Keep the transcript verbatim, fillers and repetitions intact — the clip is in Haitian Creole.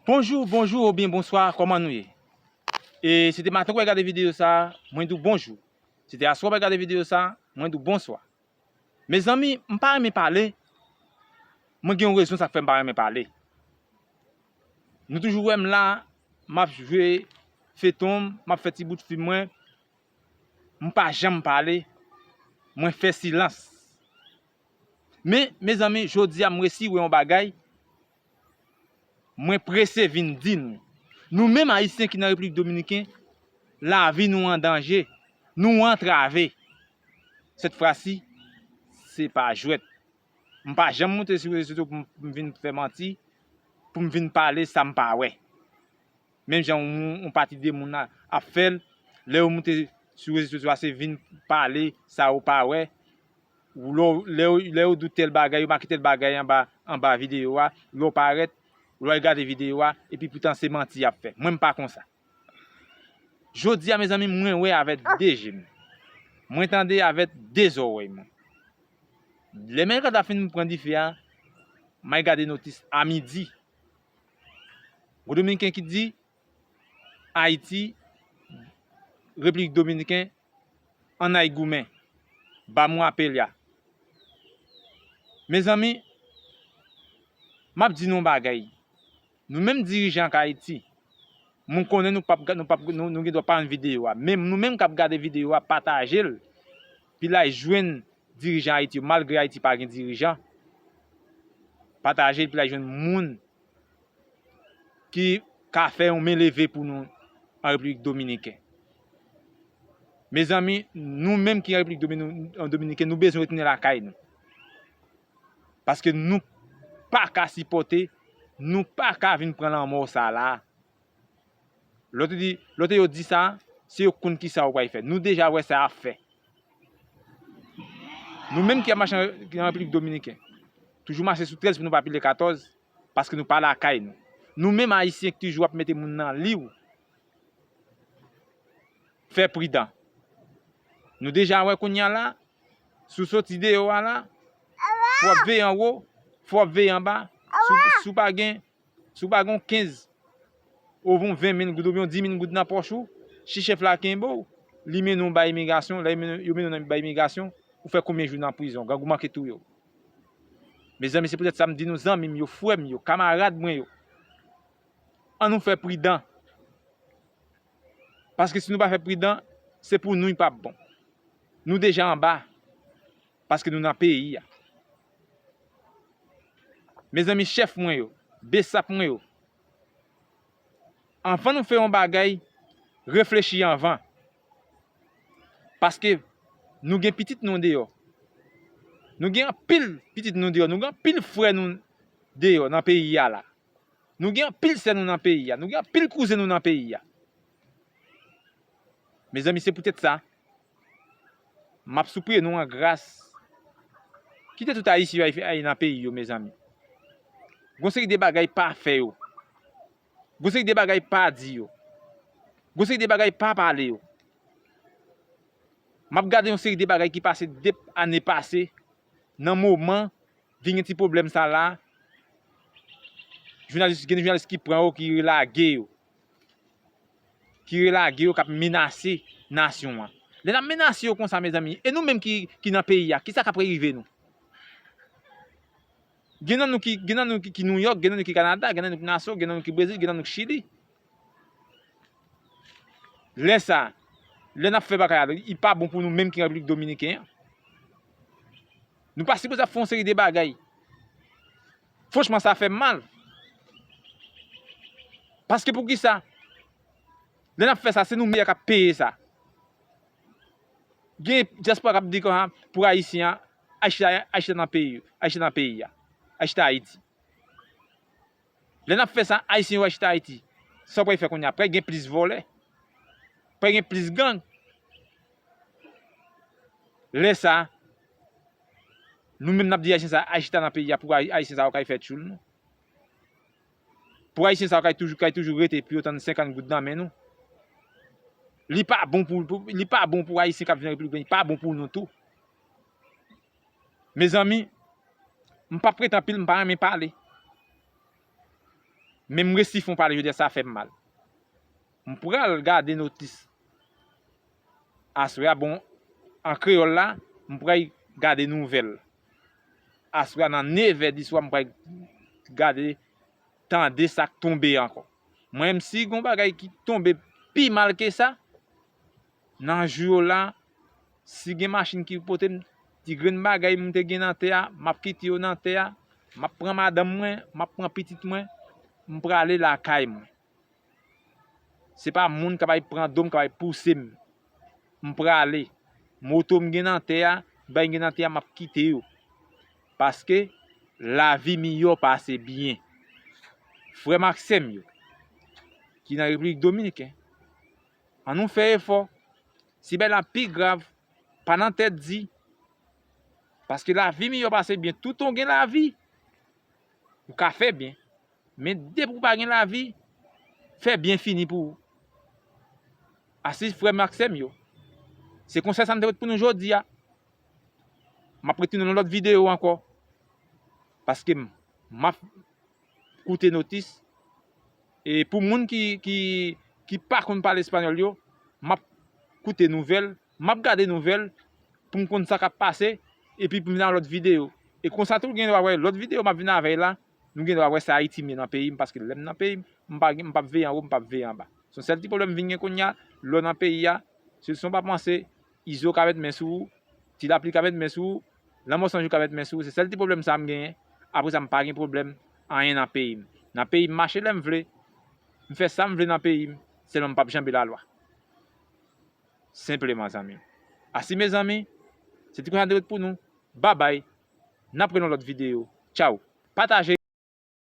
Bonjou, bonjou oubyen bonswa, kòman nou ye? E si te maten w ap gade videyo sa, mwen di w bonjou. Si te aswè w ap gade videyo sa, mwen di w bonswa. Mezanmi, m pa renmen pale. Mwen gen yon rezon sa k fè m pa renmen pale. Nou toujou wè m la, m ap jwe feton m, m ap fè ti bout fim mwen. M pa janm pale. Mwen fè silans. Men, mezanmi, jodi a m resi wè yon bagay. Mwen prese vin di nou. Nou menm Ayisyen ki nan Repiblik Dominiken, lavi nou an danje. Nou antrave. Sèt fwa si, se pa jwèt. M pa janm moute sou rezo sosyo pou m, pou m vin fè manti, pou m vin pale sa m pa wè. Menm jan yon, yon pati de moun ap fè l, lè yo moute sou rezo sosyo a, se vin pale sa yo pa wè. Ou lè, lè, yo- lè yo di w tèl bagay, yo make tèl bagay anba, anba videyo a, lè w parèt, lè w al gade videyo a, epi poutan se manti y ap fè. Mwen, m pa konsa. Jodi a, mezanmi, mwen wè avèk de je m. Mwen tande avèk de zòrèy mwen. Lè mèt lakay la fin pran dife a, m al gade notis a midi. Gon Dominiken ki di, Ayiti, Repiblik Dominiken, ann al goumen. Ba m rapèl ya. Mezanmi, m ap di nou yon bagay. Nou menm dirijan k Ayiti, mwen konnen nou p ap, nou p ap, nou, nou gen dwa pa jwenn videyo a. Men nou menm k ap gade videyo a, pataje l. Pou l al jwenn dirijan Ayiti yo, malgre Ayiti pa gen dirijan. Pataje l pou l al jwenn moun ki ka fè yon men leve pou nou an Repiblik Dominiken. Mezanmi, nou menm ki an Repiblik Domini- Dominiken, nou bezwen retounen lakay nou. Paske nou pa ka sipòte, nou pa ka vin pran lanmò sa la. Lè w te di, lè w te yo di sa, se yo k konn ki sa yo pral fè. Nou deja wè sa y ap fè. Nou menm ki ap mache an, ki an Repiblik Dominiken, toujou mache sou trèz pou nou pa pile katòz, paske nou pa lakay nou. Nou menm Ayisyen ki toujou ap mete moun nan liy, fè pridan. Nou deja wè kounye a la, si w soti deyò a la, fò w ap veye anwo, fò w ap veye anba, si w- si w pa gen Si w pa gen yon kenz, oubyen yon ven mil goud, oubyen yon di mil goud nan pòch ou, si chèf la kenbe w, li mennen w bay imigrasyon, lè yo mennen yo mennen w nan bay imigrasyon, ou fè konbyen jou nan prizon, gang ou manke touye w. Mezanmi, se poutèt sa m di nou, zanmi m yo, frè m yo, kamarad mwen yo, ann nou fè pridan. Paske si nou pa fè pridan, se pou nou li p ap bon. Nou deja anba, paske nou nan peyi a. Mezanmi, chèf mwen yo, besap mwen yo, anvan nou fè yon bagay, reflechi anvan. Paske nou gen pitit nou deyò. Nou gen anpil pitit nou deyò. Nou gen anpil frè nou deyò nan peyi a la. Nou gen anpil sè nou nan peyi a. Nou gen anpil kouzen nou nan peyi a. Mezanmi, se poutèt sa, m ap sipliye nou an gras, kite tout Ayisyen yo al nan peyi yo, mezanmi. Gon seri de bagay pa fè yo. Gon seri de bagay pa di yo. Gon seri de bagay pa pale yo. M ap gade yon seri de bagay ki pase de ane pase, nan moman vin gen ti pwoblèm sa la, jounalis, gen jounalis ki pran yo, ki relage yo. Ki relage yo, k ap menase nasyon an. Lè n ap menase yo konsa, mezanmi, e nou menm ki, ki nan peyi a, kisa k ap rive nou? Gen nan nou ki, gen nan nou ki, ki Nouyòk, gen nan nou ki Kanada, gen nan nou ki Naso, gen nan nou ki Brezil, gen nan nou ki Chili. Lè sa, lè n ap fè bagay la, li pa bon pou nou menm ki Repiblik Dominiken an. Nou pa sipoze ap fè yon seri de bagay. Franchman, sa fè m mal. Paske poukisa? Lè n ap fè sa, se nou menm k ap peye sa. Gen dyaspora k ap di konsa pou Ayisyen an, achte, achte nan peyi, achte nan peyi a, achte Ayiti. Lè n ap fè sa, Ayisyen yo achte Ayiti. Sa w pral fè kounye a? Pral gen plis vòlè. Pral gen plis gang. Lè sa, nou menm n ap di Ayisyen sa achte nan peyi a pou Ay- Ayisyen sa yo kay fè tchoul nou. Pou Ayisyen sa yo kay toujou, kay toujou rete pou yo tann senkant goud nan men nou. Li pa bon pou, pou- li pa bon pou Ayisyen k ap vin Repiblik Dominiken, li pa bon pou nou tou. Mezanmi, m p ap rete anpil, m pa renmen pale. Men m resi fè yon pale jodi a, sa fè m mal. M pral gade notis aswè a, bon, an kreyòl la, m pral gade nouvèl. Aswè a nan nevè di swa, m pral gade, tande sa k tonbe ankò. Mwen menm, si gen yon bagay ki tonbe pi mal ke sa, nan jou yo la, si gen machin ki pote m, ti grenn bagay m te gen nan tè a, m ap kite yo nan tè a, m ap pran madanm mwen, m ap pran pitit mwen, m prale lakay mwen. Se pa moun k ap al pran do m, k ap al pouse m. M prale. Moto m gen nan tè a, bagay m gen nan tè a, m ap kite yo. Paske lavi miyò pase byen. Frè m ak sè m yo, ki nan Repiblik Dominiken, ann nou fè efò. Si bagay la pi grav, pa nan tèt di. Paske lavi miyò pase byen. Toutan w gen lavi, ou ka fè byen. Men depi w pa gen lavi, fè byen fini pou ou. Asiz frè m ak sè m yo. Se konsèy sa m te pote pou nou jodi a. M ap rete nan lòt videyo ankò. Paske m, m ap koute notis. E pou moun ki, ki, ki pa konn pale espanyòl yo, m ap koute nouvèl, m ap gade nouvèl pou m konn sa k ap pase, epi pou m vin nan lòt videyo. E konsa tou, gen dwa wè lòt videyo m ap vin avè l la, nou gen dwa wè se Ayiti m ye nan peyi m, paske lè m nan peyi m, m pa gen, m p ap veye anwo, m p ap veye anba. Se yon sèl ti pwoblèm m vin gen kounye a, lè w nan peyi a, se, se w pa panse, izo ka met men sou ou, ti lapli ka met men sou ou, lanmò sanjou ka met men sou ou, se sèl ti pwoblèm sa a m genyen. Apre sa, m pa gen pwoblèm anyen nan peyi m. Nan peyi m, m mache lè m vle, m fè sa m vle nan peyi m, sèlman m p ap janbe lalwa. Senpleman, zanmi. Asi, mezanmi, se ti konsèy sa m te pote pou nou. Babay. N ap wè nan lòt videyo. Tchaw. Pataje.